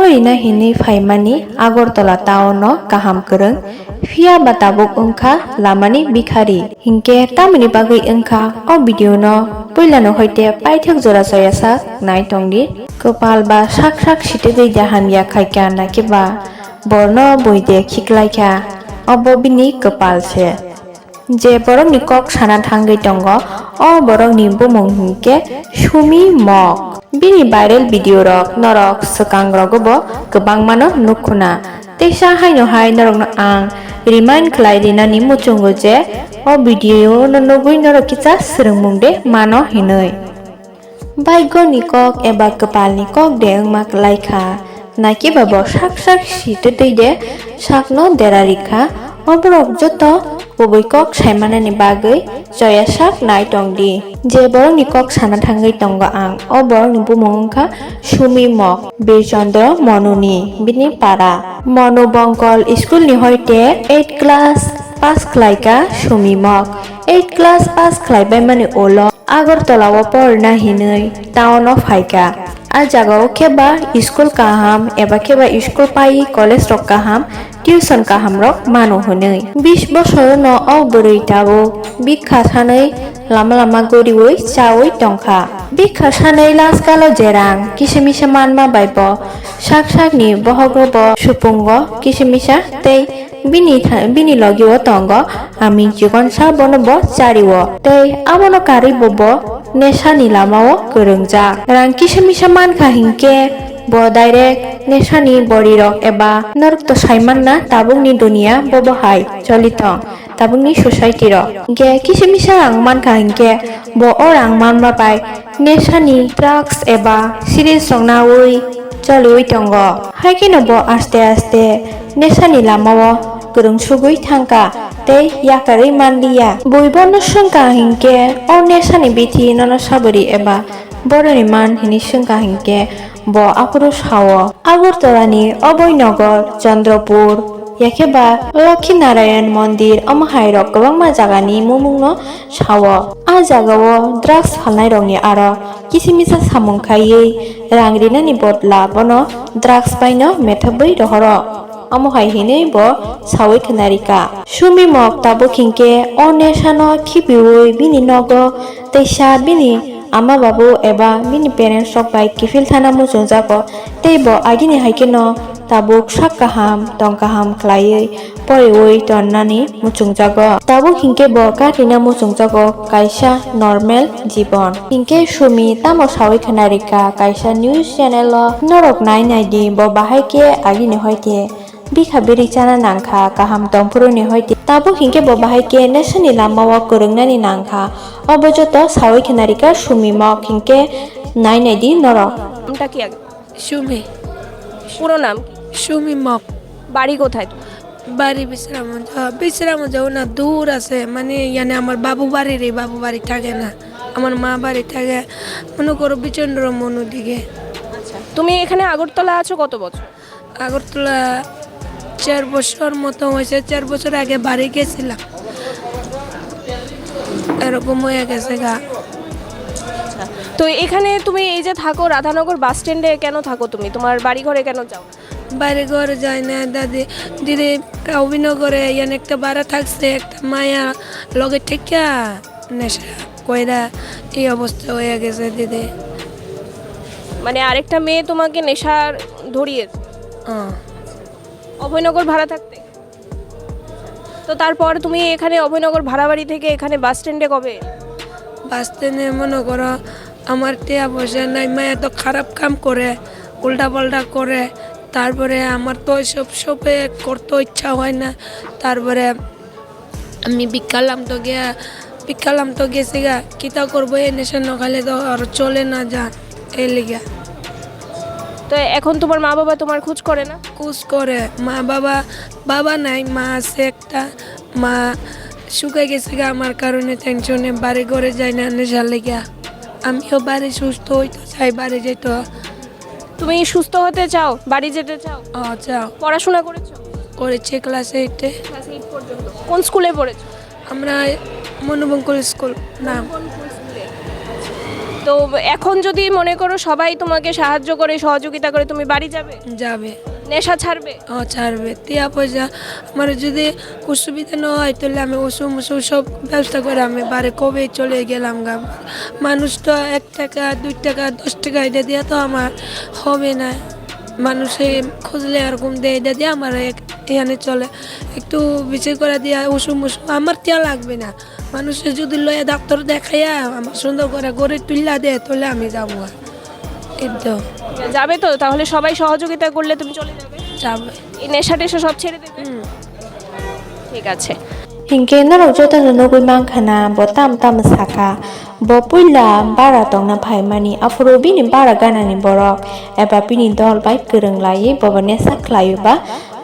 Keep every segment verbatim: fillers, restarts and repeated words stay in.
Rina hinwi phaimani Agartala town o kaham kwrwng, phiya ba tabuk wngkha lamani bikhari. Hinkhe tamoni bagwi wngkha o video no puilano hoite paithak jora choyasak nai tongdi. Kwpal ba sak sak sitwgwi de hamya khaikha nakiba borno buide khiklaikha, obo bini kwpal se. Je borokni kok sana thangwi tongo, o borokni bumung hinkhe Sumi Mok. Bini viral video rok norok swkang rogo bo kwbangmano nukhuna. Teisa haino hai norokno ang remind khlai rinani muchungo je o video no nugwi norok kisa swrwngmung de mano hinwi. Baigoni kok eba kwpalni kok de wngma kwlai kha, nakiba bo sak sak sitwtwi de sakno dera rikha. O borok joto kubui kok saimanani bagwi choya sak nai tongdi. Je borokni kok sana thangwi tongo ang, o borokni bumung wngkha Sumi Mok, Birchandra Monuni bini para. Monu Bongkol school ni hoite eight class pass khlaika Sumi Mok. Eight class pass khlaibaimani ulo Agartala o porna hinwi town o phaikha. A jaga o khe ba school kaham eba khe ba school pai college rok kaham, tuition kaham rok mano hinwi. Bish bosor no o bwrwi tabuk bikha sanwi lama lama goriwi chawi tongkha. Bikha sanwi last kalo je rang kisa misa manma bai bo sak sakni bohok rok bo supungo kisa misa tei Bini tha-, bini logi o tongo aming chikon sa bono bo chari o. Tei abono karwi bo bo nesha ni lama o kwrwngjak. Rang kisa misa mankha hinkhe bo direct nesha ni bori rok eba norok to saimanna tabuk ni dunia bo bo hai choli tong tabuk ni society rok. Hinkhe kisa misa rang mankha hinkhe bo o rang manma bai nesha ni drugs eba series rok nawi choliwi tongo. Hai kheno bo aste aste nesha ni lama o kwrwng sugwi thangkha tei yakarwi manliya. Bui bono swngkha hinkhe o nesha ni bithi nono sabwrwi eba boroni man hinwi swngkha hinkhe bo aphuru sao. Agartala ni Abhoynagar, Chandrapur, yakhe ba Lakhi Narayan Mondir omo hai rok kwbangma jaga ni mumung no sao. A jaga o drugs phalnai rok ni aro kisa misa samung khaiwi rang rinani bodla bono drugs bai no methebwi rohoro. Omo hai hinwi bo sawi khwnarikha. Sumi Mok tabuk hinkhe o nesha no khibiwi bini nogo teisa bini ama babu eba bini parents rok bai kiphil thana muchungjago tei bo agini hai kheno tabuk sak kaham tong kaham khlaiwi poriwi tonnani muchungjago. Tabuk hinkhe bo katina muchungjago kaisa normal jibon. Hinkhe Sumi tamo sawi khwnarikha kaisa news channel o, norok nai naidi bo bahai khe agini hoite bikha biri chana nangkha, kaham tongphuru ni hoite. Tabuk hinkhe bo bahai khe nesha ni lama o kwrwngnani nangkha. Obo joto sawi khwnarikha Sumi Mok hinkhe nai naidi norok. নামটা কি আগে? সুমি। পুরো নাম কি? সুমি মক। বাড়ি কোথায় তোমার? বাড়ি বিশ্রামগঞ্জ। হ্যাঁ, বিশ্রামগঞ্জ অনেক দূর আছে, মানে, ইয়ানে আমার বাবু বাড়ির, এই বাবু বাড়ি থাকে না, আমার মা বাড়ি থাকে, মনে করো, বিচন্দ্র মনু দিকে। আচ্ছা, তুমি এখানে আগরতলা আছো কত বছর? আগরতলা চার বছর মতো হয়েছে, চার বছর আগে বাড়ি গেছিলাম, এরকম হয়ে গেছে গা। তো এখানে তুমি এই যে থাকো রাধানগর বাস স্ট্যান্ডে, কেন থাকো তুমি? তোমার বাড়ি ঘরে কেন যাও? বাড়ি ঘরে যাই না দাদি, দিদি অভিনগরে ইয়ান একটা ভাড়া থাকছে, একটা মায়া লগে ঠেকিয়া নেশা কইরা এই অবস্থা হয়ে গেছে দিদি। মানে আরেকটা মেয়ে তোমাকে নেশার ধরিয়েছে? হ্যাঁ। অভয়নগর ভাড়া থাকতে? তো তারপর তুমি এখানে অভয়নগর ভাড়া বাড়ি থেকে এখানে বাস স্ট্যান্ডে কবে এলে? বাস স্ট্যান্ডে মনে করো আমার টিয়া পয়সা নাই, মায়া তো খারাপ কাম করে, উল্টা পাল্টা করে, তারপরে আমার তো সব সবে করতে ইচ্ছা হয় না, তারপরে আমি বিকালাম তো গিয়া, বিকালাম তো গেছি গা, কিতা করবো, এই নেশা না খাইলে তো আর চলে না যান, এই লিগা। তো এখন তোমার মা বাবা তোমার খোঁজ করে না? খোঁজ করে, মা বাবা, বাবা নাই, মা আছে একটা, মা শুকাই গেছে গা আমার কারণে, টেনশনে বাড়ি ঘরে যাই না, নেশার লিগা। আমিও বাড়ি সুস্থ হইতে চাই, বাড়ি যেতে। তুমি সুস্থ হতে চাও, বাড়ি যেতে চাও? হ্যাঁ, চাও। পড়াশোনা করেছো? করেছি ক্লাস এইটে। ক্লাস এইট পর্যন্ত। কোন স্কুলে পড়েছো? আমরা মনোবঙ্কুল স্কুল নাম। কোন কোন স্কুলে? তো এখন যদি মনে করো সবাই তোমাকে সাহায্য করে, সহযোগিতা করে, তুমি বাড়ি যাবে? যাবে। নেশা ছাড়বে? ও, ছাড়বে। টিয়া পয়সা আমার যদি অসুবিধা না হয়, তাহলে আমি ওষুধ মোষুধ সব ব্যবস্থা করে আমি বাড়ি কবে চলে গেলাম গা। মানুষ তো এক টাকা, দুই টাকা, দশ টাকা এটা দিয়ে তো আমার হবে না। মানুষে খুঁজলে এরকম দেয়, এটা দিয়ে আমার এক-, এখানে চলে। একটু বেশি করে দিয়ে ওষুধ মোষুধ আমার টিয়া লাগবে না। মানুষে যদি লয়ে ডাক্তার দেখাইয়া আমার সুন্দর করে গড়ে তুললা দেয়, তাহলে আমি যাবো আর। এই তো। যাবে তো? তাহলে সবাই সহযোগিতা করলে তুমি চলে যাবে? যাবে। এই নেশা টেশা সব ছেড়ে দেবে? হুম। ঠিক আছে। Hinkhe norok jotono nugwi mankha na, bo tamo tamo sakha. Bo puila bara tongna phaimani, aphuru bini bara ganani borok eba bini dol bai kwrwng laiwi bobo nesa khlaio ba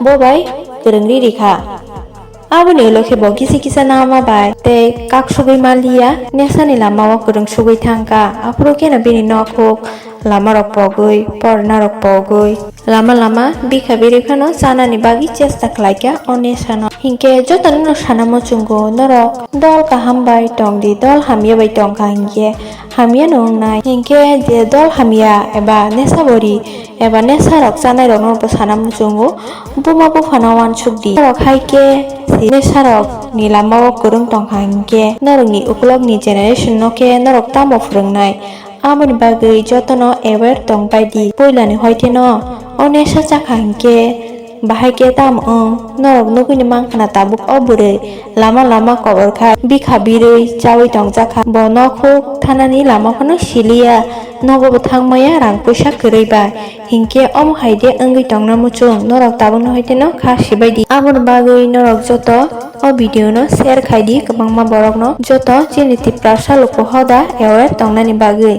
bo bai kwrwng riri kha. Aboni ulo khe bo kisa kisa nama bai tei kak sugwi manliya, nesani lama o kwrwng sugwi thangkha. Aphuru kheno bini nok huk, lama rok pogwi, porna rok pogwi, lama lama bikha biri phano chanani bagwi chesta khlaikha o nesano. Hinkhe jotono no sana muchungo, norok dol kaham bai tongdi, dol hamya bai tongkha hinkhe hamya no wngnai. Hinkhe je dol hamya eba nesa bori eba nesa rok chanai rokno bo sana muchungo, buma buphano uansukdi. Norok hai khe si nesa rok ni lama o kwrwng tongkha hinkhe norokni ukulokni generation no khe norok tamo phwrwngnai? Aboni bagwi jotono aware tong bai di. Puilani hoiteno o nesa chakha hinkhe bahai khe tamo wng? Norok nugwini mankha na tabuk o bwrwi lama lama kobor kha, bikha birwi chawi tongjakha. Bo nok huk thanani lama phano siliya, nogo bo thangmaya rang puisa kwrwi bai. Hinkhe omo hai de wngwi tongna muchung, norok tabukno hoiteno kha sibai di. Aboni bagwi norok joto o video no share khai di kwbangma borokno, joto chini Tiprasa luku hoda aware tongnani bagwi.